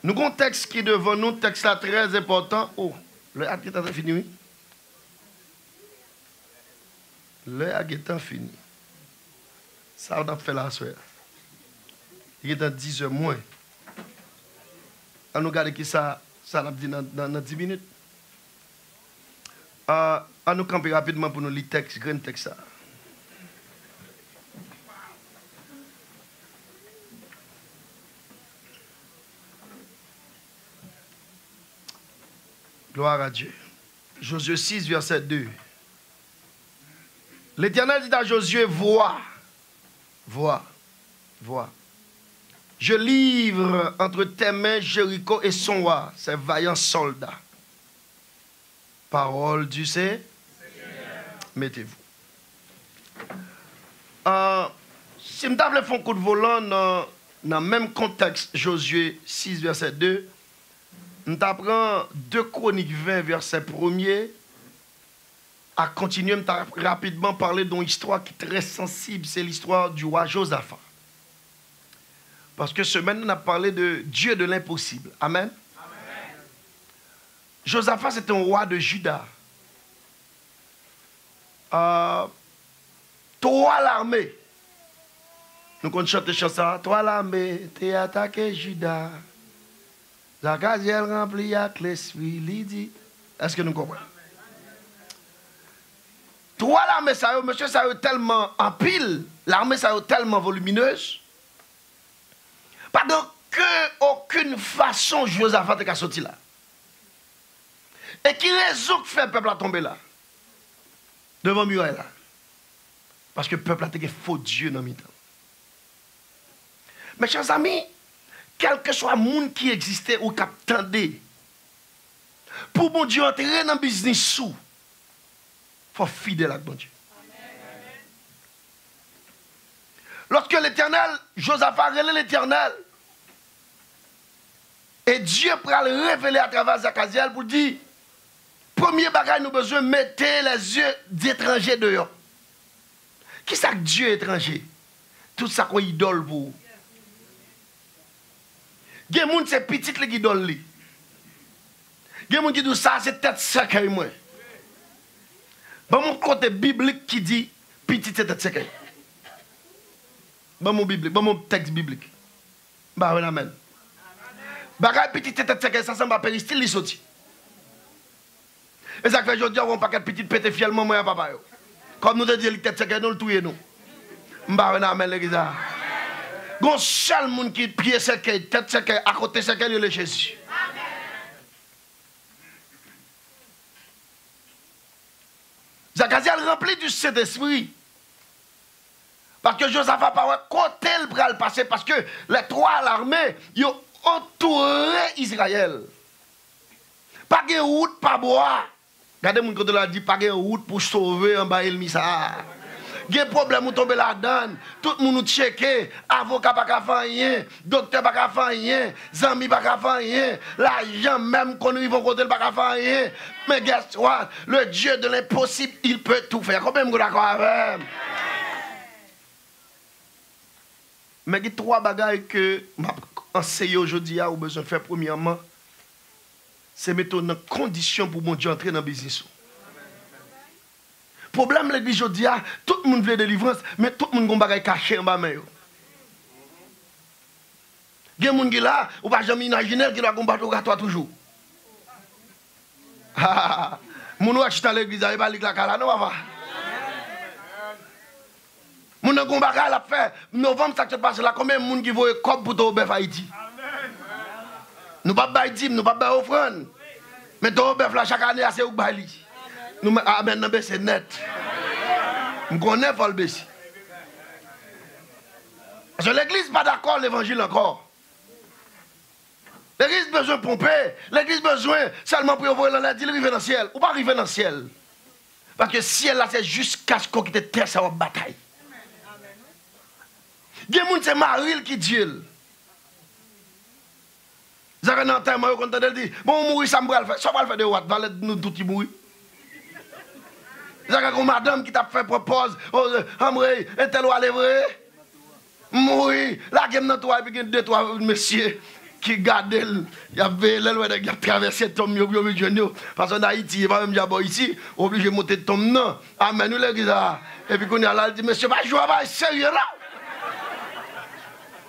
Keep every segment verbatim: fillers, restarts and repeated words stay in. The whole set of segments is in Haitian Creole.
Nou gen yon tèks ki devan nou, tèks la trè enpòtan. O, lè a gentan fini, wi. Lè a gentan fini. Sa w t ap fè la aswè a? Li gentan dizè mwen. Ann nou gade kisa sa n ap di nan, nan, nan dis minit. Ah, ann nou kanpe rapidman pou nou li tèks, grenn tèks sa. Gloire à Dieu. Josué six, verset deux. L'Éternel dit à Josué, vois, vois, vois. Je livre entre tes mains Jéricho et son roi, ses vaillants soldats. Parole du Seigneur. Mettez-vous. Ah, si m ta vle fè yon kout volan nan, nan menm kontèks Josué six, verset deux, m ta pran deux Chroniques vingt, verset premier, a kontinye, m ta rapidman pale de yon istwa ki trè sansib, se listwa du roi Josaphat. Paske semèn nan, n ap pale de Dieu de l'impossible. Amen. Josaphat, se te yon wa de Jida. Ah, twa lame. Nou konn chante chan sa, twa lame te atake Jida. Zakazyèl ranpli ak Lespri, li di, èske nou konprann? Twa lame sa yo, mesye sa yo tèlman anpil, lame sa yo tèlman voliminez, pa gen okenn fason Jozafat te ka soti la. E ki rezon k fè pèp la tonbe la? Devan miray la. Paske pèp la te gen fo dye nan mitan. Mechèzanmi, kèlkeswa moun ki egziste ou k ap tande, pou Bondye antre nan biznis ou, fò w fidèl ak Bondye. Lòske Letènèl, Jozafa rele Letènèl, e Dye pral revele atravè Zakazyèl pou l di, premye bagay nou bezwen mete lèzye detranje deyò. Kisa k dye etranje? Tout sa k yon idòl pou ou. Gen moun se pitit li ki idòl li. Gen moun ki di w sa se tèt sèkèy mwen. Ban m yon kote biblik ki di pitit se tèt sèkèy. Ban m yon biblik, ban m yon tèks biblik. M pa jwenn amèn. Bagay pitit se tèt sèkèy sa sanble a peristil li soti. E sa k fè jodi a w wè yon pakèt pitit pete fyèl manman yo ak papa yo. Kòm nou te di li tèt sèkèy nou, l touye nou. M pa jwenn amèn legliz la. Gon sèl moun ki pye sèkèy, tèt sèkèy, akote sèkèy, li rele Jezi. Zakazyèl ranpli di Sentespri. Paske Jozafa pa wè kote l pral pase, paske lè twa lame yo antoure Izrayèl. Pa gen wout pa bwa. Gade moun kote l la, di pa gen wout pou sove anba ènmi sa a. Gen pwoblèm ou tonbe ladan l, tout moun ou tcheke, avoka pa ka fè anyen, doktè pa ka fè anyen, zanmi pa ka fè anyen, lajan menm konn rive yon kote l pa ka fè anyen. Men guess what? Le Dieu de l'impossible, il peut tout faire. Konbyen moun dakò avè m? Men gen twa bagay ke m ap anseye w jodi a, ou bezwen fè premyèman, se mete w nan kondisyon pou Bondye antre nan biznis ou. Pwoblèm legliz jodi a, tout moun vle delivrans, men tout moun gon bagay kache anba men yo. Gen moun ki la, ou pa janm imajine l, ki la gon bato gatwa toujou. Moun ou wè k chita legliz la, e pa li k lakay la non, papa. Moun nan gon bagay l ap fè. Novanm sa k sot pase la, konbyen moun ki voye kòb pou towo bèf Ayiti? Nou p ap bay dim, nou p ap bay ofrann. Men towo bèf la, chak ane a, se ou k bay li. Nou, amèn nan bese nèt. M konnen fò l bese. Paske legliz pa dakò levanjil ankò. Legliz bezwen ponpe. Legliz bezwen sèlman pou yo voye l anlè, di l rive nan syèl. Ou pa rive nan syèl. Paske syèl la se jiskaske w kite tè sa w ap batay. Gen moun se mari l ki dye l. Zaka nan antèman yo konn tande l di, bon, ou mouri, sa m pral fè? Sa w pral fè de wat? Valè nou tout ki mouri. Zaka gon madanm ki t ap fè pwopòz, o, anmwey, entèl ou ale vre? M mouri, lage m nan twou a, epi gen de twa mesye. ki gade l, y ap veye lè l wè nèg y ap travèse tonm yo pou yo vin jwenn yo. Paske ann Ayiti, e pa menm jan bò isi, ou oblije monte tonm nan. Amèn, wi, legliz la. Epi kounye a la, l di, "Mesye, pa jwe a, bagay serye la.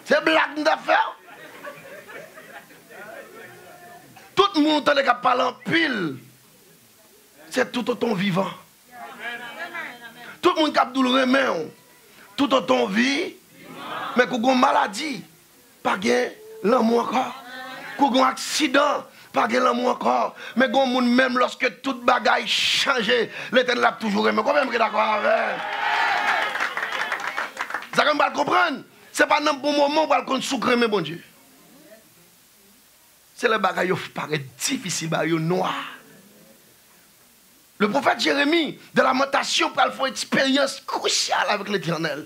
Se blag m t ap fè." Tout moun ou tande k ap pale anpil, se toutotan w vivan. Tout moun k ap di w l renmen w, toutotan w vi, men kou gon maladi, pa gen lanmou ankò. Kou gon aksidan, pa gen lanmou ankò. Men gon moun, menm lòske tout bagay chanje, Letènèl ap toujou renmen w. Konbyen moun ki dakò avè m? Sa ke m pral konprann, se pa nan bon moman w pral konn si w renmen Bondye. Se lè bagay yo parèt difisil, bagay yo nwa. Le pwofèt Jeremi, de Lamantasyon, pral fè yon eksperyans krisyal avèk Letènèl.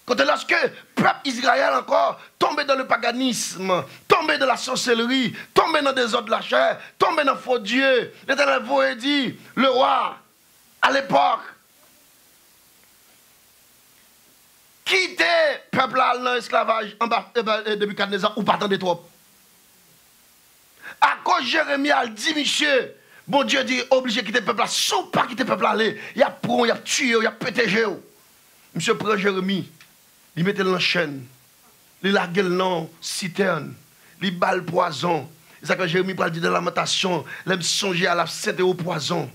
Kote lòske pèp Izrayèl ankò tonbe dans le paganisme, tonbe dans la sorcellerie, tonbe nan dezòd lachè, tonbe nan fo dye, Letènèl voye di, le wa, a lepòk, kite pèp la al nan esklavaj anba, anba, eh, Nebikadneza, ou pa tande twòp. Akoz Jeremi al di misye, Bondye di, oblije kite pèp la. Si w pa kite pèp la ale, y ap pran w, y ap tiye w, y ap pete je w. Misye pran Jeremi, li mete l nan chèn, li lage l nan yon sitèn, li ba l pwazon. E sa ke Jeremi pral di nan Lamantasyon, lè m sonje a la sente o pwazon.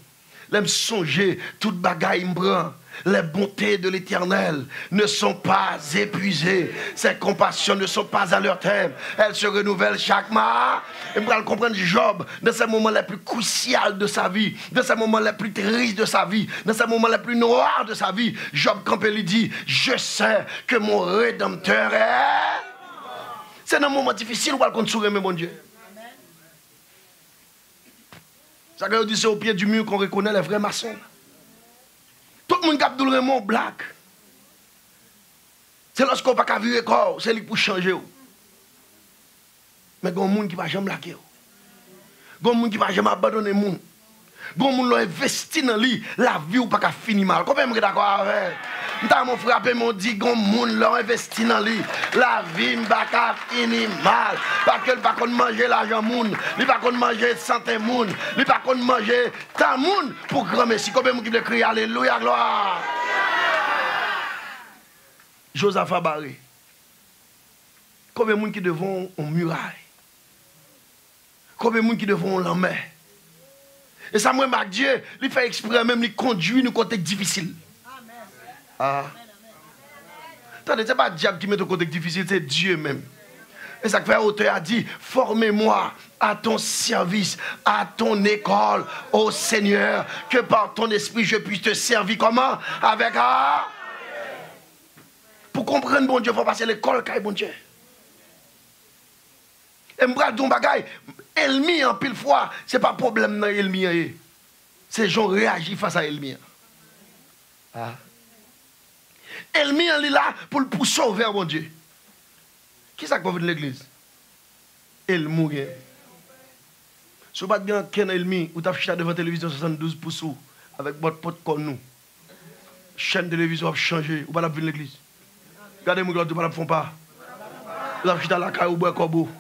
Lè m sonje tout bagay m pran, les bontés de l'Éternel ne sont pas épuisées, ses compassions ne sont pas à leur terme, elles se renouvellent chaque matin. E m pral konprann Jòb, dans ses moments les plus cruciaux de sa vie, dans ses moments les plus tristes de sa vie, dans ses moments les plus noirs de sa vie, Jòb kanpe, li di, je sais que mon Rédempteur est. Se nan moman difisil ou pral konn si w renmen Bondye. Sa ke yo di, c'est au pied du mur qu'on reconnaît les vrais maçons. Tout moun k ap di w l renmen w blag. Se lòske w pa ka vire kò w, se li k pou chanje w. Men gen yon moun ki pa janm lage w. Gen yon moun ki pa janm abandone moun. Gen yon moun lè w envesti nan li, lavi w pa ka fini mal. Konbyen moun ki dakò avè m? M ta renmen w frape men w di, gen yon moun lè w envesti nan li, lavi m pa ka fini mal. Paske l pa konn manje lajan moun, li pa konn manje sante moun, li pa konn manje tan moun pou granmesi. Konbyen moun ki vle kriye alelouya, glwa? Jozafa bare. Konbyen moun ki devan yon miray? Konbyen moun ki devan yon lanmè? E sa m renmen ak Dye, li fè eksprè menm, li kondui nou kote k difisil. Ah. Tande, se pa dyab ki mete w kote k difisil, se Dye menm. E sa k fè otè a di, forme-moi à ton service, à ton école, ô Seigneur, que par ton esprit je puisse te servir. Comment? Avec, ah, pou konprann Bondye, fò w pase lekòl kay Bondye. E m pral di w yon bagay, ènmi an, anpil fwa, se pa pwoblèm nan ènmi an ye. Se jan w reyaji fas a ènmi an. Ah. Ènmi an, li la pou l pouse w vè Bondye. Kisa k fè w vin legliz? Ènmi w gen. Si w pa t gen ankenn ènmi, ou t ap chita devan televizyon swasanndouz pous ou avèk bòt pòt kòn ou. Chèn televizyon ap chanje, ou pa t ap vin legliz. Gade moun ki la, ou pa t ap fè yon pa. Ou t ap chita lakay ou bwè kòb ou.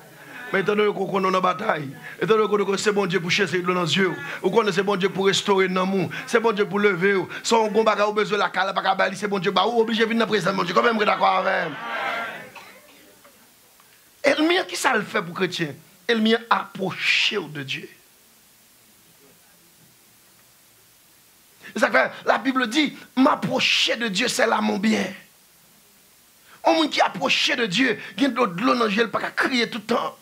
Men etandone ke w konnen w nan batay, etandone ke w konnen ke se Bondye pou chèche dlo nan zye w, ou konnen se Bondye pou restore nanm ou, se Bondye pou leve w, si w gon bagay ou bezwen lakay la pa ka bay li, se Bondye ba ou, ou oblije vin nan prezans Bondye. Konbyen moun ki dakò avè m? Ènmi an, kisa l fè pou kretyen? Ènmi an apwoche w de Dye. E sa k fè, la Bible dit, m'approcher de Dieu, c'est là mon bien. Yon moun ki apwoche de Dye, gen dlo, dlo nan je l, pa ka kriye tout tan.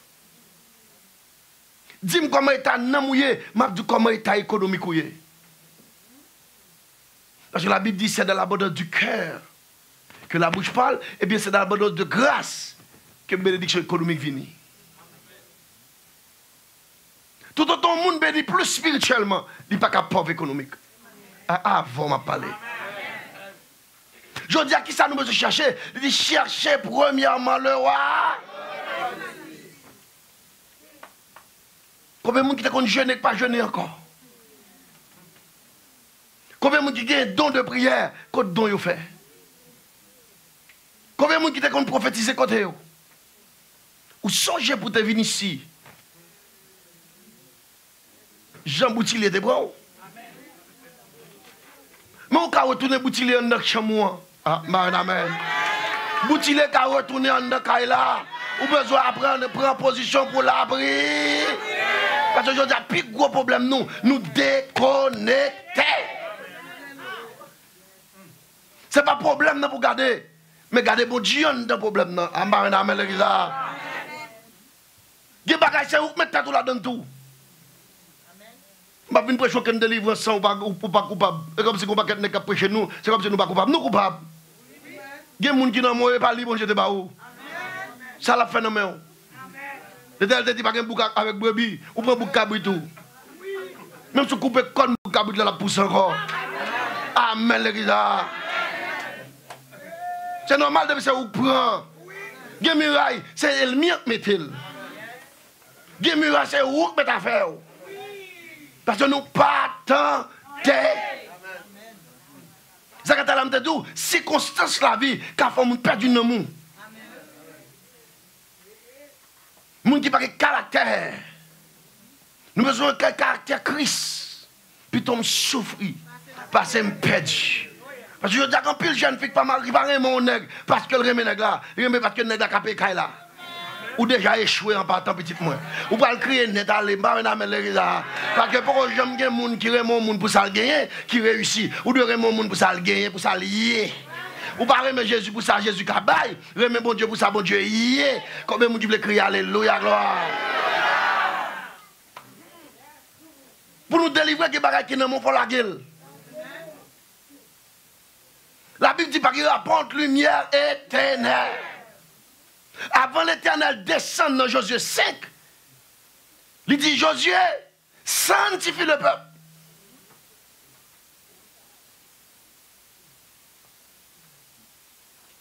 Di m kòman eta nanm ou ye, m ap di w kòman eta ekonomik ou ye. Paske la Bib di, c'est dans l'abondance du cœur que la bouche parle, ebyen, c'est dans l'abondance de grâce que benediksyon ekonomik vini. Toutotan yon moun beni plis espirityèlman, li pa ka pòv ekonomik. A, avè w m ap pale. Jodi a, kisa nou bezwen chache? Li di, cherchez premièrement le roi. Konbyen moun ki te konn jene k pa jene ankò? Konbyen moun ki gen don de priyè? Kot don yo fè? Konbyen moun ki te konn pwofetize, kote yo? Ou sonje pou te vin isi. Jan Boutilye te pran w. Men ou ka retounen Boutilye anndan chanm ou an. Ah, amèn, amèn. Boutilye ka retounen anndan kay la. Ou bezwen aprann pran pozisyon pou lapri. Paske jodi a, pi gwo pwoblèm nou, nou dekonekte. Se pa pwoblèm nan pou gade, men gade Bondye anndan pwoblèm nan. Amèn, amèn, legliz la. Gen bagay, se ou k met tèt ou ladan l tou. M ap vin preche okenn delivrans san ou pa, ou, ou pa koupab. E kòmsi gen yon pakèt nèg k ap preche nou, se kòmsi nou pa koupab. Nou koupab. Gen moun ki nan men w, e pa li Bondye te ba ou. Sa l ap fè nan men w? Letènèl te di pa gen bouk ak, avèk brebi, ou pran bouk kabrit ou. Menm si w koupe kòn bouk kabrit la, l ap pouse ankò. Amèn, legliz la. Se nòmal depi se ou k pran. Gen miray, se ènmi an k mete l. Gen miray, se ou k met afè w. Paske nou pa tande. Zakatala, m te di w, sikonstans lavi ka fè yon moun pèdi nanm ou. Moun ki pa gen karaktè. Nou bezwen gen karaktè Kris. Pito m soufri pase m pèdi. Paske jodi a, gen anpil jèn fi ki pa ma-, ki pa renmen yon nèg paske l renmen nèg la. Li renmen paske nèg la ka peye kay la. Ou deja echwe an patan, pitit mwen. Ou pral kriye nèt ale, m pa renmen amèn legliz la. Paske poko janm gen moun ki renmen yon moun pou sa l genyen, ki reyisi. Ou dwe renmen yon moun pou sa l genyen, pou sa l ye. Ou pa renmen Jezi pou sa Jezi ka bay, renmen Bondye pou sa Bondye ye. Konbyen moun ki vle kriye alelouya, glwa? Pou nou delivre, gen bagay ki nan men w, fò w lage l. Labib di pa gen rapò ant limyè e tenèb. Avan Letènèl desann nan Jozye senk, li di, Jozye, sanctifie le peuple.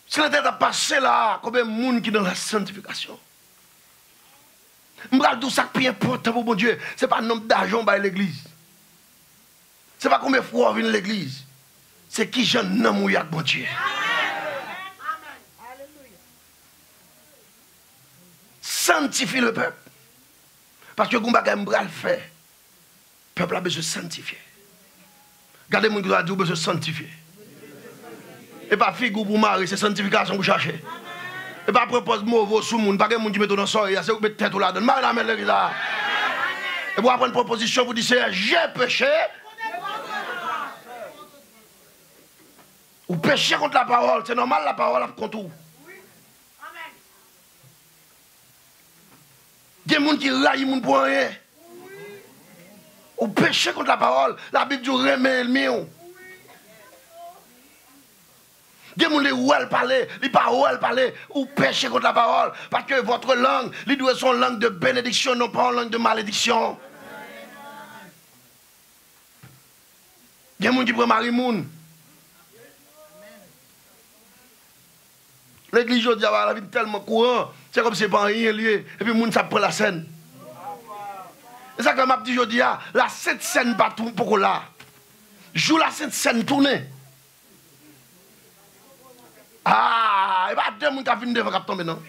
Si Letènèl t ap pase la a, konbyen moun ki nan lasantifikasyon? M pral di w sa k pi enpòtan pou Bondye, se pa nonb dajan w bay legliz. Se pa konbyen fwa w vin legliz. Se kijan nanm ou ye ak Bondye. Sanctifie le peuple. Paske gon bagay m pral fè. Pèp la bezwen sanntifye. Gade moun ki di w bezwen sanntifye. E pa figi w pou mare, se sanntifikasyon pou chache. E pa pran pòz move w sou moun, pa gen moun ki mete w nan sòrèy a, se ou k met tèt ou ladan l. Mare nan men legliz la. E pou aprann pran pozisyon pou di, Seyè, j'ai péché. Ou peche kont lapawòl, se nòmal lapawòl ap kont ou. Gen moun ki rayi moun pou anyen. Ou peche kont lapawòl. Labib di w renmen ènmi w. Gen moun li wè l pale, li pa wè l pale. Ou peche kont lapawòl. Paske votre langue, li dwe se yon lang de benediksyon, non pa yon lang de malediksyon. Gen moun ki pran mari moun. Legliz jodi a la vin tèlman kouran, se kòmsi se pa anyen li ye, epi moun sa ap pran lasèn. E sa k fè m ap di jodi a, lasent sèn pa tou poko la. Jou lasent sèn tounen. Ah, e pa de moun k ap vin devan k ap tonbe, non.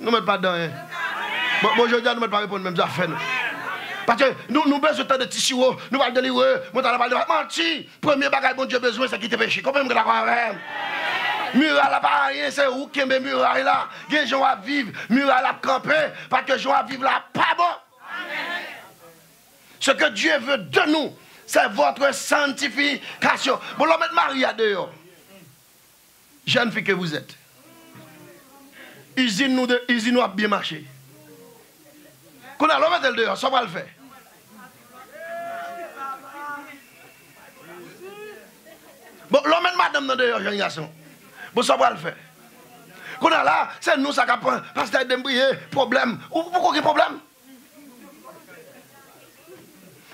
Nou mèt pa di anyen. Bon, bon, jodi a, nou mèt pa reponn menm zafè nou. Paske nou, nou bezwen tande ti siwo, nou pral delivre, mwen ta la pral delivre. Manti! Premye bagay Bondye bezwen, se kite peche. Konbyen moun ki dakò avè m? Miray la pa anyen, se ou k kenbe miray la. Gen jan w ap viv, miray la ap kanpe, paske jan w ap viv la pa bon. Ce que Dieu veut de nous, c'est votre sanctification. Bon, lè w met mari a deyò. Jeune fille que vous êtes. Izin nou de, izin nou ap byen mache. Kounye a, lè w mete l deyò, sa w pral fè? Bon, lè w met madanm nan deyò, jèn gason. Bon, sa w pral fè? Kounye a la, se nou sa k ap pran, pastè ede m priye, pwoblèm. Ou, ou poko gen pwoblèm?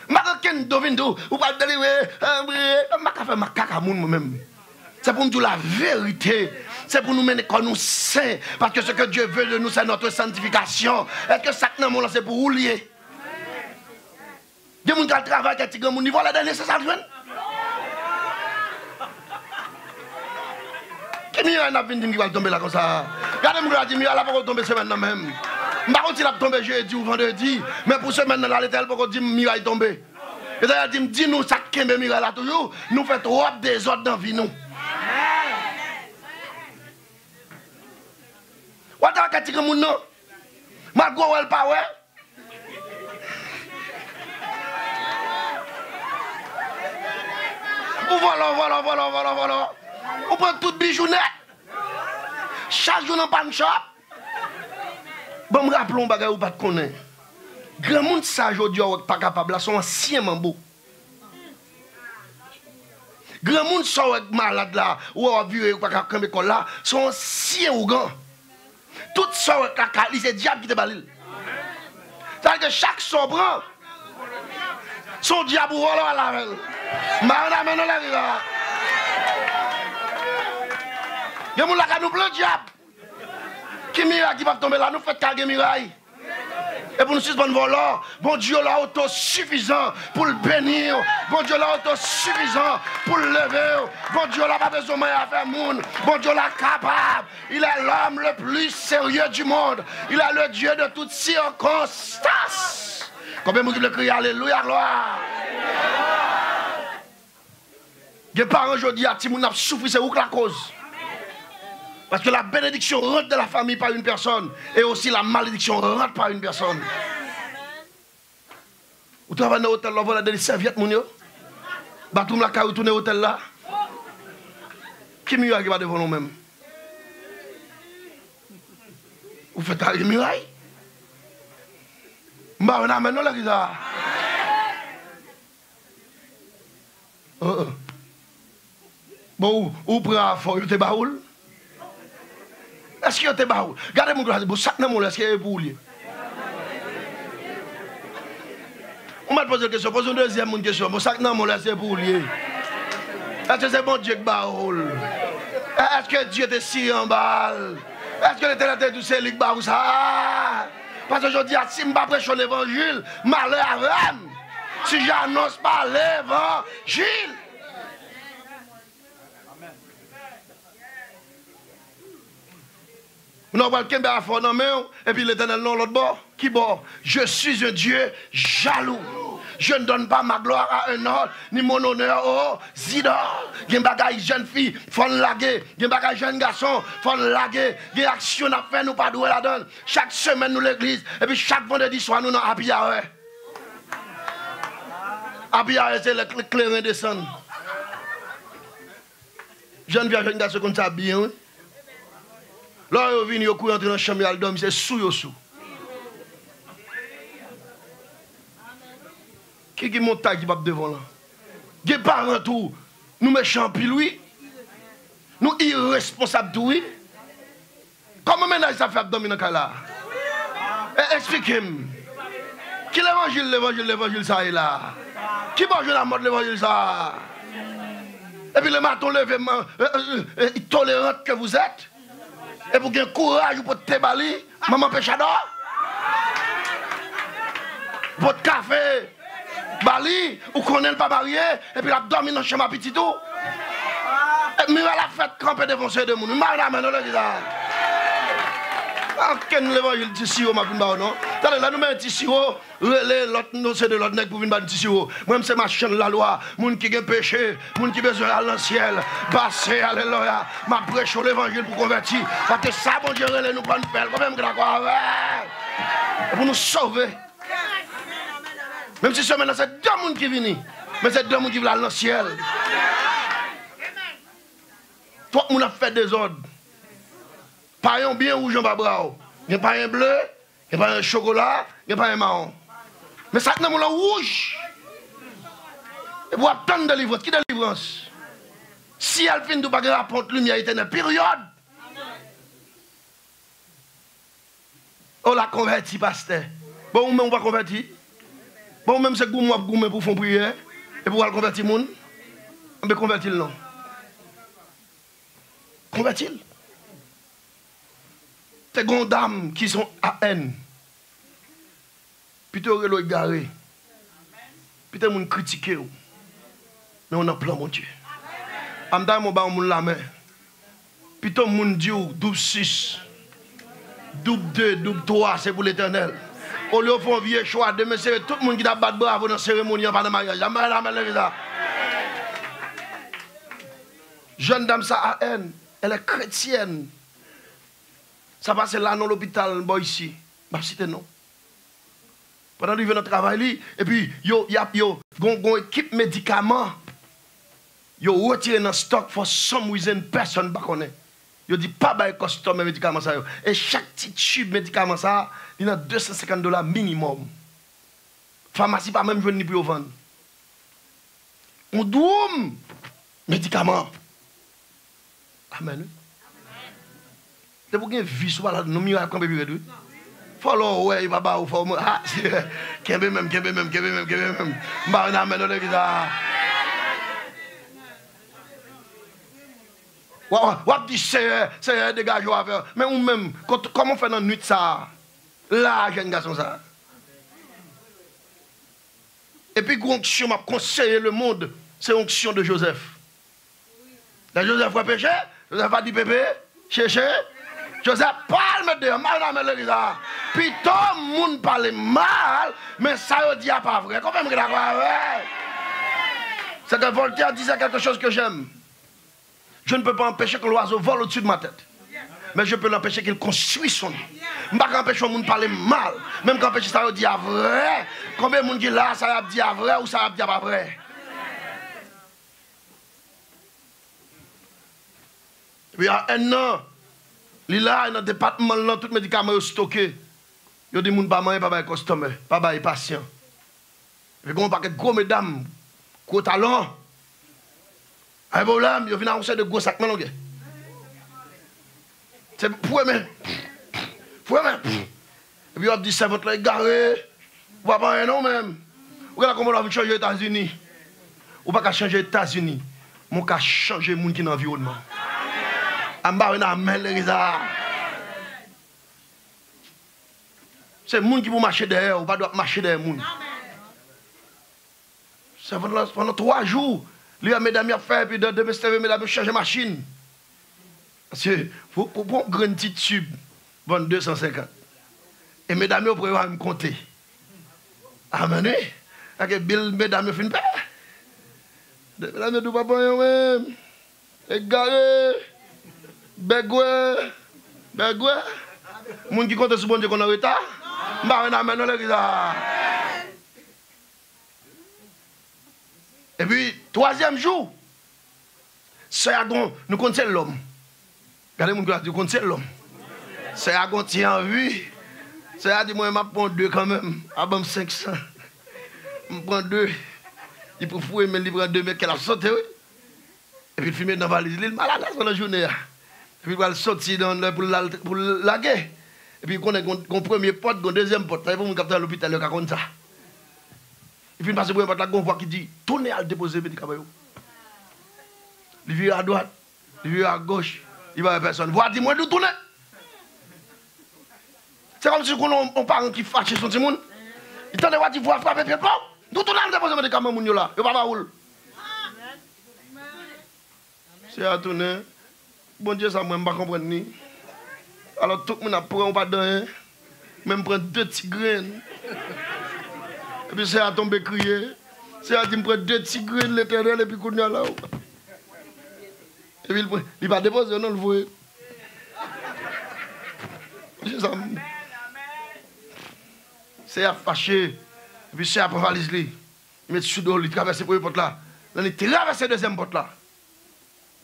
M pa gen okenn do vin di w, ou pral delivre, eh, priye. M pa ka fè makak a moun, mwen menm. Se pou m di w laverite. Se pou nou mennen kò nou sen. Paske ce que Dieu veut de nous, c'est notre sanctification. Èske sa k nan men w lan, se pou ou l ye? Gen moun k al travay kèk ti granmoun, li vòlè dènye, se sa l jwenn. Ki miray n ap vin di m ki pral tonbe la konsa? Gade m glwa di miray la poko tonbe semèn nan menm. M pa konn si l ap tonbe jedi ou vandredi, men pou semèn nan la, Letènèl poko di m miray tonbe. Letènèl di m, di nou sa k kenbe miray la toujou, nou fè twòp dezòd nan vi nou. W ap travay ak ti granmoun nan. Malgre w wè l pa wè. Ou vòlò, vòlò, vòlò, vòlò, vòlò. Ou pran tout bijou nèt. Chak jou nan pawn shop. Ban m raple w yon bagay ou pa t konnen. Granmoun sa jodi a w wè k pa kapab la, se yon ansyen manbo. Granmoun sa w wè k malad la, ou wè w ap vire, ou pa ka kanpe kò l la, se yon ansyen ougan. Tout sa w wè k lakay li, se dyab ki te ba li l. Sa vle di ke chak sa w pran, se yon dyab ou vòlò al avè l. M pa yon amèn nan lari la. Gen moun lakay nou plen dyab. Ki miray ki p ap tonbe la? Nou fèk ka gen miray. E pou nou sispann vòlò, Bondye w la otosifizan pou l beni w. Bondye w la otosifizan pou l leve w. Bondye w la pa bezwen manyen afè moun. Bondye w la kapab. Il est l'homme le plus sérieux du monde. Il est le Dieu de toutes circonstances. Konbyen moun ki vle kriye alelouya, glwa? Gen paran jodi a, timoun ap soufri, se ou k lakoz. Paske la bénédiction rentre de la famille par une personne, et aussi la malédiction rentre par une personne. Ou travay nan otèl la, ou vòlè de sèvyèt moun yo. Batwouv lakay ou tounen otèl la. Ki miray ki pa devan nou menm? Ou fè kare miray. M pa wè nan men non lè ki sa. Uh-uh. Bon, ou, ou pran afè w, yo te ba ou l? Èske yo te ba ou l? Gade moun ki la di, bon, sa k nan men w la, èske e pou ou l ye? Ou mèt poze l kesyon, poze yon dezyèm moun kesyon, bon, sa k nan men w la, èske e pou ou l ye? Èske se Bondye k ba ou l? È-, èske Dye te sire anba l? Èske Letènèl te di w se li k ba ou sa? Paske jodi a, si m pa preche yon levanjil, malè avè m si j'annonce pas l'évangile. Ou nan pral kenbe afè w nan men w, epi Letènèl nan lòt bò. Ki bò? Je suis un Dieu jaloux. Je ne donne pas ma gloire à un autre, ni mon honneur aux idoles. Gen bagay jèn fi, fò n lage. Gen bagay jèn gason, fò n lage. Gen aksyon n ap fè, nou pa dwe ladan l. Chak semèn, nou legliz. Epi chak vandredi swa, nou nan happy hour. Happy hour, se lè kle-, kleren desann. Jèn fi ak jèn gason konn sa byen, wi. Lè yo vini, yo kouri antre nan chanm, y al dòmi, se sou yo sou. Ki, ki montay ki p ap devan w lan? Gen paran tou, nou mechan anpil, wi. Nou iresponsab tou, wi. Kòman mennaj sa fè ap dòmi nan kay la? E, eksplike m. Ki levanjil, levanjil, levanjil sa ye la? Ki bò jwenn lamòd levanjil sa? Epi le maten w leve, man, e, e, e, tolerant que vous êtes. Epi w gen kouraj ou pote te ba li, manman pechadò. Ou pote kafe ba li, ou konnen l pa marye, epi l ap dòmi nan chanm a pitit ou. E miray la fèt kanpe devan se de moun. M pa wè amèn nan legliz la. Ankenn levanjil ti siwo m ap vin ba w non. Tande, lè nou mennen ti siwo, rele lòt, nou se de lòt nèg pou vin ba n ti siwo. Mwen, m se machann lalwa, moun ki gen peche, moun ki bezwen al nan syèl. Pase, alelouya. M ap preche w levanjil pou konvèti. Paske sa Bondye rele nou pou n fè l. Konbyen moun ki dakò avè m? E pou nou sove. Menm si semèn nan se de moun ki vini, men se de moun ki vle al nan syèl. Twòp moun ap fè dezòd. Payen w byen wouj anba bra w. Gen payen ble, gen payen chokola, gen payen mawon. Men sa k nan men w lan wouj. Epi w ap tann delivrans. Ki delivrans? Syèl fin di w pa gen rapò ant limyè etènèl. Peryòd. O la konvèti, pastè. Bon, ou menm ou pa konvèti? Bon, ou menm se goumen w ap goumen pou w fè yon priyè, epi w al konvèti moun? Enben, konvèti l non. Konvèti l. Te gen yon dam ki se yon A N. Pito yo rele w egare. Pito moun kritike w. Men w nan plan Bondye. An m ta renmen w ba yon moun lamen. Pito moun di w doub sis. Doub de, doub twa, se pou Letènèl. Olye w fè yon vye chwa, demen se tout moun ki t ap bat bravo nan seremoni an pa nan maryaj la. M ba l amèn legliz la. Jèn dam sa, A N, elle est chrétienne. Sa pase la nan lopital bò isi. M ap site non. Pandan l rive nan travay li, epi yo, y ap, yo, gon, gon ekip medikaman, yo retire nan stock for some reason, pèsonn pa konnen. Yo di pa bay kòstòmè medikaman sa yo. E chak ti tib medikaman sa, li nan de san senkant dola minimòm. Famasi pa menm jwenn li pou yo vann. Yon dwoum medikaman. Amèn, wi. Depi w gen vi sou pala, non, miray ap kanpe pi rèd, wi. Fò lè w wè, yo pa ba ou, fò w, ah, Senyè, kenbe menm, kenbe menm, kenbe menm, kenbe menm. M ba yon amèn nan legliz la. W ap, w ap di, Senyè, Senyè, degaje w avè w. Men ou menm, kòman w fè nan nwit sa a? La, jèn gason sa a. Epi gwo onksyon m ap konseye lemonn, se onksyon de Jozèf. Lè Jozèf wè peche, Jozèf pa di, Pepe, Cheche, Jozèf pa al met deyò. M ba yon amèn legliz la. Pito moun pale mal, men sa yo di a pa vrè. Konbyen moun ki dakò avè m? C'est que Voltaire disait quelque chose que j'aime. Je ne peux pas empêcher que l'oiseau vole au-dessus de ma tête. Mais je peux l'empêcher qu'il construise son nid. M pa ka anpeche yon moun pale m mal, men m ka anpeche sa yo di a vrè. Konbyen moun ki la, sa y ap di a vrè ou sa y ap di a pa vrè? Epi a N nan, li la nan depatman l lan, tout medikaman yo stoke. Yo di moun pa manyen, pa bay kòstòmè, pa bay pasyan. Epi gen yon pakèt gwo medam, gwo talon. Ay pwoblèm, yo vin ak yon seri de gwo sak men longè. Se pou men, pou men. Epi yo ap di sèvant lan egare, ou pa pa anyen non ou menm. Ou genlè konprann w ap vin chanje Etazini. Ou pa ka chanje Etazini, men w ka chanje moun ki nan anviwònman w. Anba yon amèn legliz la. Se moun ki pou mache dèyè w, ou pa dwe ap mache dèyè moun. Sèvant lan, pandan twa jou, li wè medam y ap fè, epi de, demen se leve, medam yo chanje machin. Paske pou, pou, pou yon grenn ti tib, vann de san senkant. E medam yo prè yo al konte. Amèn, wi. Paske bil medam yo fin peye. Medam yo di w pa pran yon menm. Egare. Bègwè. Bègwè. Moun ki konte sou Bondye konn an reta. M pa wè n amèn nan legliz la. Epi, twazyèm jou, sè a gon, nou konn se lòm. Gade moun ki la di, ou konn se lòm. Sè a gon ti anvi. Sè a di, mwen, m ap pran de kanmenm. A ban m senk san. M pran de. Li pou foure men, li pran de, men kè l ap sote, wi. Epi l fin met nan valiz li, l maladrès pandan jounen an. Epi l pral soti nan lè pou l al, pou l lage. Epi l konnen gon, gon premye pòt, gon dezyèm pòt. Sa se pou moun k ap travay lopital yo ka konn sa. Li fin pase premye pòt la, gon vwa ki di, tounen al depoze medikaman yo. Li vire adwat, li vire agoch, li pa wè pèsonn. Vwa di, mwen di w tounen. Se kòmsi w konnen yon, yon paran ki fache sou yon timoun. Li tande vwa di, vwa frape pye l, pòw! Di w tounen al depoze medikaman moun yo la. Yo pa ba ou l. Sè a tounen. Bondye sa mwen, m pa konprann li. Alò, tout moun ap pran, ou pa di anyen. Men m pran de ti grenn. Epi sè a tonbe kriye. Sè a di, m pran de ti grenn, Letènèl, epi kounye a la, ou. Epi li pran, li pa depoze yo, non, l voye. Bondye sa m. Sè a fache. Epi sè a pran valiz li. Li met sou do l, li travèse premye pòt la. Lè li travèse dezyèm pòt la,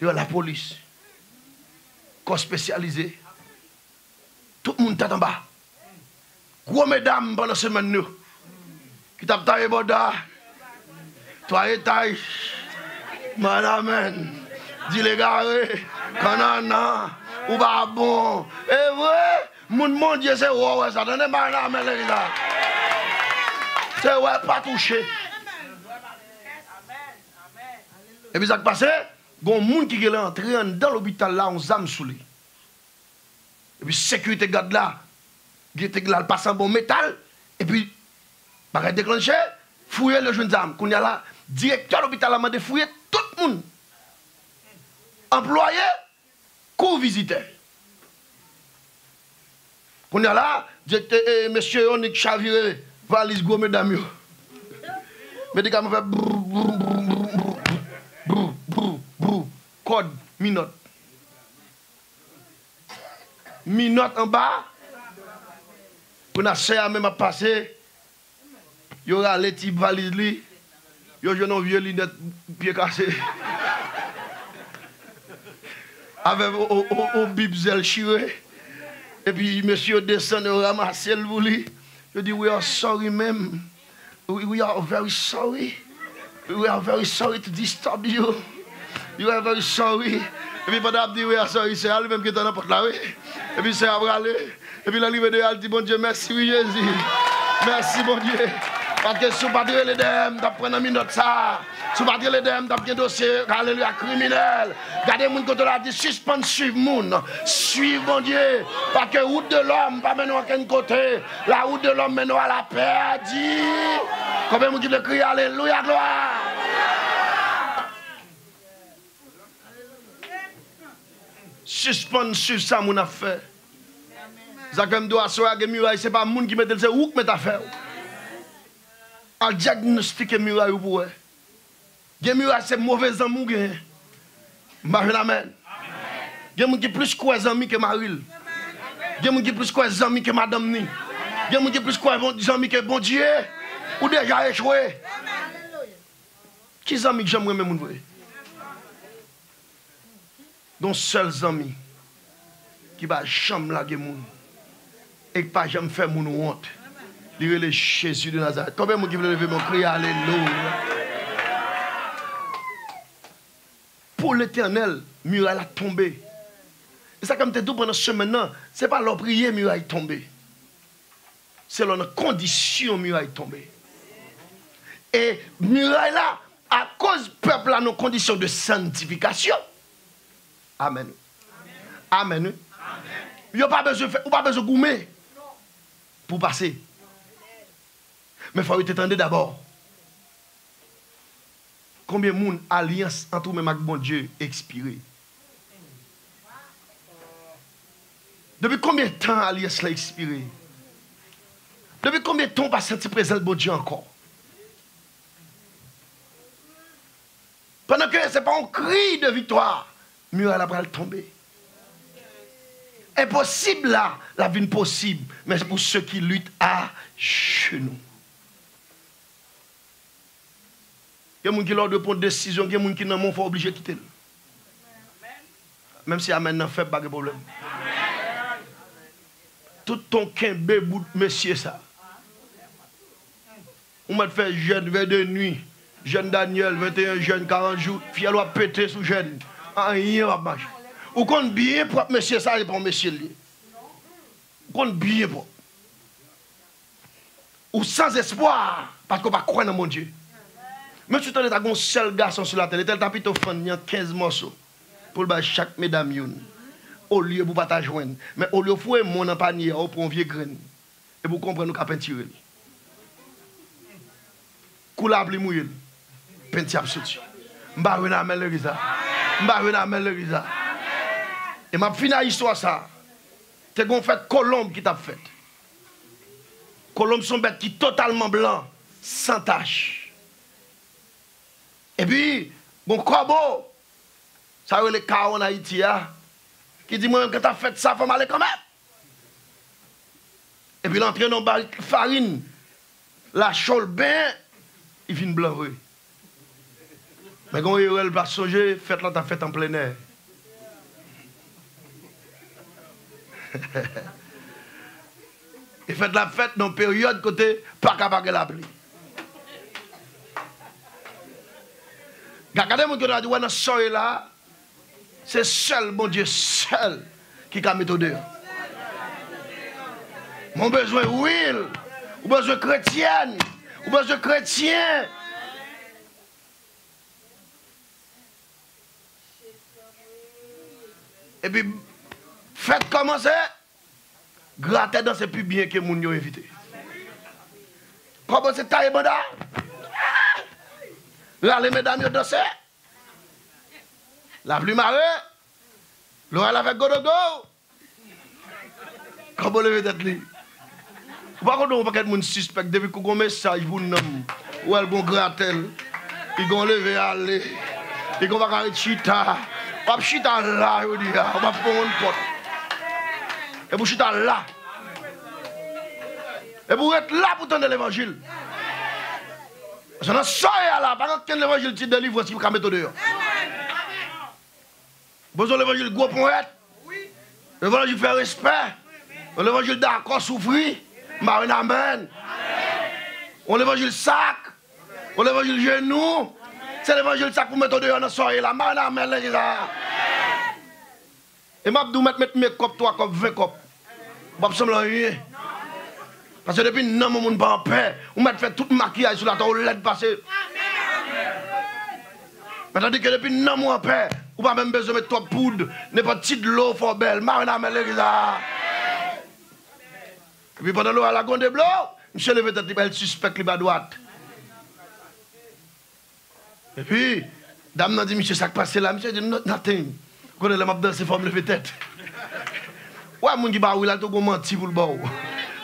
li wè lapolis, kò espesyalize, tout moun tèt anba. Gwo medam pandan semèn yo, ki t ap taye bòda, twa etaj, manamèn, di l egare, kannannan, ou pa bon. E vre, moun Bondye se wè w wè sa. Tande manamèn legliz la. Se wè pa touche. Epi sa k pase, gon moun ki genlè antre anndan lopital la, yon zam sou li. Epi sekirite gad la, li te genlè al pase anba yon metal, epi bagay deklanche, fouye l, yo jwenn zam. Kounye a la, direktè lopital la mande fouye tout moun. Anplwaye, kou vizitè. Kounye a la, direktè, e, mesye yo nik chavire valiz gwo medam yo. Medikaman fè brou, brou, brou, brou, brou, brou, brou, brou, kòd, minòt. Minòt anba. Kounye a sè a menm ap pase. Yo rale ti valiz li. Yo jwenn yon vye linèt pye kase. Avèk yon, yon, yon, yon bib zèl chire. Epi mesye yo desann, yo ranmase l pou li. Yo di, "We are sorry, ma'am. We, we are very sorry. We are very sorry to disturb you. You are very sorry." Epi pandan ap di, "We are sorry," sè a li menm gentan nan pòt la, wi. Epi sè a prale. Epi lè l rive deyò a, l di, "Bondye, mèsi, wi, Jezi. Mèsi, Bondye." Paske si w pa t rele dèyè m, m t ap pran nan minòt sa a. Si w pa t rele dèyè m, m t ap gen dosye, alelouya, kriminèl. Gade moun kote w la, di, "Sispann swiv moun. Swiv Bondye. Paske wout de lòm pa mennen w okenn kote. La wout de lòm mennen w a la pèdi." Konbyen moun ki vle kriye, "Alelouya, glwa"? Sispann swiv sa moun ap fè. Sa k fè m di w aswè a gen miray, se pa moun ki mete l, se ou k mete afè w. Al dyagnostike miray ou pou w wè. Gen miray, se move zanmi w genyen. M pa jwenn amèn. Gen moun ki plis kwè zanmi ke mari l. Gen moun ki plis kwè zanmi ke madanm ni. Gen moun ki plis kwè bon, zanmi ke Bondye. Ou deja echwe. Ki zanmi k janm renmen moun vre? Gon sèl zanmi ki pa janm lage moun e k pa janm fè moun wont. Li rele Jezi de Nazarèt. Konbyen moun ki vle leve men w, kriye alelouya? Pou Letènèl, miray la tonbe. E sa ke m te di w pandan semèn nan, se pa lè w priye miray tonbe. Se lè w nan kondisyon miray tonbe. E miray la, akoz pèp la nan kondisyon de santifikasyon. Amèn. Amèn, wi. Yo pa bezwen fè, ou pa bezwen goumen pou w pase. Men fò yo te tande dabò. Konbyen moun alyans ant ou menm ak Bondye ekspire? Depi konbyen tan alyans la ekspire? Depi konbyen tan w pa santi prezans Bondye ankò? Pandan ke se pa yon kri de viktwa, miray la pral tonbe. Enposib la, l ap vin posib, men se pou ceux qui luttent à genoux. Gen moun ki lè w dwe pran desizyon, gen moun ki nan men w, fò w oblije kite l. Menm si amèn nan fèb, pa gen pwoblèm. Tout tan w kenbe bout mesye sa. Ou mèt fè jèn vè de nwi, jèn Danyèl, venteyen jèn, karant jou, fyèl w ap pete sou jèn. Anyen p ap mache. Ou konn byen pwòp mesye sa, se pa yon mesye l ye. Ou konn byen pwòp. Ou san espwa, paske w pa kwè nan Bondye. Menm si w tande ta gen yon sèl gason sou latè, Letènèl ta pito fann li an kenz mòso pou l bay chak medam youn. Olye pou w pa ta jwenn. Men olye w foure men w nan panye a, ou pran yon vye grenn. Epi w konprann ou ka pentire l. Kou lapli mouye l, penti ap soti. M pa jwenn amèn legliz la. M pa jwenn amèn legliz la. E m ap fini ak istwa sa. Te gen yon fèt kolonb ki t ap fèt. Kolonb se yon bèt ki totalman blan, san tach. Epi, gon kòbo, sa yo rele kawo ann Ayiti a, ki di, "Mwen menm, kan t ap fèt sa, fò m ale kanmenm." Epi l antre nan yon barik farin, l achte l benyen, li vin blan vre. Men gen yon erè l pa sonje, fèt la t ap fèt an plennè. E fèt la ap fèt nan yon peryòd kote pa ka pa gen lapli. Ga-, gade moun ki w di wè nan sa w ye la, se sèl Bondye sèl ki ka mete w deyò. Men w bezwen real, ou bezwen kretyèn, ou bezwen kretyen. Epi, fèt kòmanse, gratè danse pi byen ke moun yo envite. Kòmanse taye banda. Rale medam yo danse. Lapli mare. Loray la fè godogo. Kòbo leve tèt li. Ou pa konn yon pakèt moun sispèk depi kou gon mesaj pou nanm. Ou wè l gon gratèl. Li gon leve ale. Li gon pa ka ret chita. W ap chita la jodi a. W ap fè yon pòt. Epi w chita la. Epi w ret la pou tande levanjil. Paske nan sa w ye a la, pa gen okenn levanjil ti delivrans ki ka mete w deyò. Bezwen levanjil gwo ponyèt. Levanjil fè respè. Yon levanjil dakò soufri. M pa wè n amèn. Yon levanjil sak. Yon levanjil jenou. Se levanjil sak pou mete w deyò nan sa w ye la. M pa wè n amèn legliz la. E m ap di w mèt met men kòb twa kòb, ven kòb. W ap sanble anyen. Paske depi nanm yon moun pa anpè, ou mèt fè tout makiyaj sou latè, ou lèd pase. Men tandike depi nanm ou anpè, ou pa menm bezwen met twòp poud, nenpòt ti dlo fè w bèl. M pa wè n amèn legliz la. Epi pandan loray la gwonde blow, misye leve tèt li, pa l sispèk li pa dwat. Epi, dam nan di misye sa k pase la, misye di nothing. Ou konnen lè m ap danse fò m leve tèt. Ou wè moun ki pa wi la, li tou gon manti pou l ba w.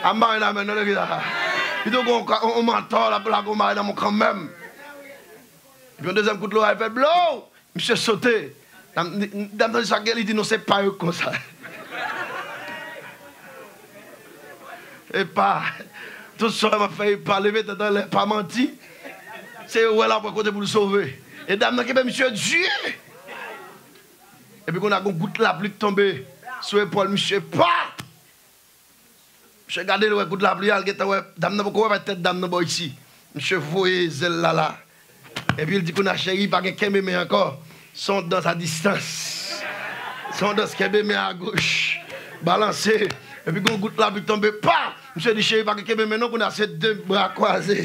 A m pa wè n amèn non legliz la. Li tou gon yon mantò, l ap lage yon bagay nan men w kanmenm. Epi yon dezyèm kout loray fè blow. Misye sote. Dam, dam nan di sa gen, li di non, se pa yo k konsa. Epa, tout sa m ap fè, epa, leve tèt anlè, pa manti. Se yo wè l ap wè kote pou l sove. E dam nan kenbe misye di. Epi kounye a gon gout lapli k tonbe sou epòl misye, pa! Misye gade l wè gout lapli a, l gentan wè dam nan poko wè pa tèt dam nan bò isi. Misye voye zèl la la. Epi l di kounye a, cheri, pa gen kenbe men ankò. Se yon dans a distans. Se yon dans kenbe men a goch. Balanse. Epi gon gout lapli tonbe, pa! Misye di, cheri, pa gen kenbe men non, kounye a se de bra kwaze.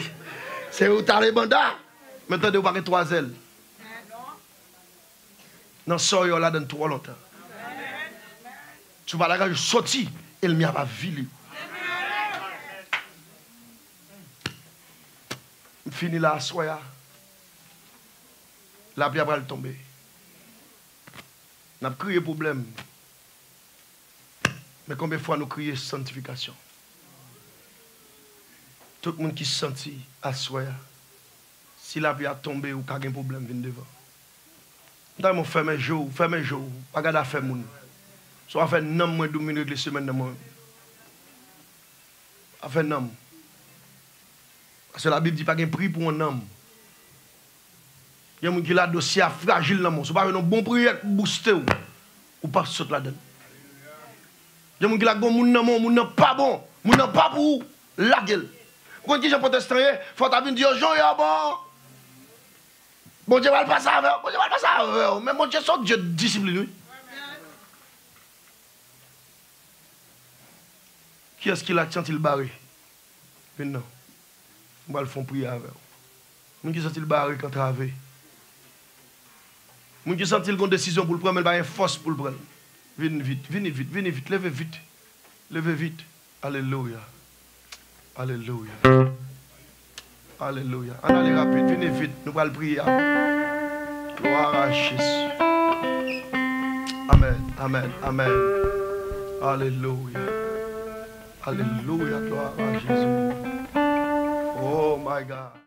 Se ou tale banda. Men tande, ou pa gen twa zèl. Nan sa w ye w ladann twò lontan. Si w pa degaj ou soti, ènmi a va vili. M fini la aswè a. Lapli a pral tonbe. N ap kriye pwoblèm. Men konbyen fwa nou kriye santifikasyon? Tout moun ki santi aswè a, si lapli a tonbe, ou ka gen pwoblèm vin devan. M ta renmen w fèmen je w, fèmen je w, pa gade afè moun. Se w afè nanm mwen, di w m vin regle semèn nan mwen. Afè nanm. Paske Labib di pa gen pri pou yon nanm. Gen moun ki la dosye a frajil nan men w. Si w pa jwenn yon bon priyè k bouste w, ou p ap sot ladan l. Gen moun ki la gon moun nan men w, moun nan pa bon, moun nan pa pou ou, lage l. Ou konn kijan pwotestan ye? Fò w ta vin di yo jan w ye a bon. Bondye pral pase avè w, Bondye pral pase avè w. Men Bondye se yon Dye disiplin, wi. Kiyès ki la k santi l bare? Vin non. M pral fè yon priyè avè w. Moun ki santi l bare k antrave. Moun ki santi l gon desizyon pou l pran, men l pa gen fòs pou l pran l. Vin vit, vini vit, vini vit, leve vit. Leve vit. Alelouya. Alelouya. Alelouya. Ann ale rapid, vini vit. Nou pral priye avè w. Gloire à Jésus. Amen, amen, amen. Alelouya. Alelouya, gloire à Jésus. Oh my God.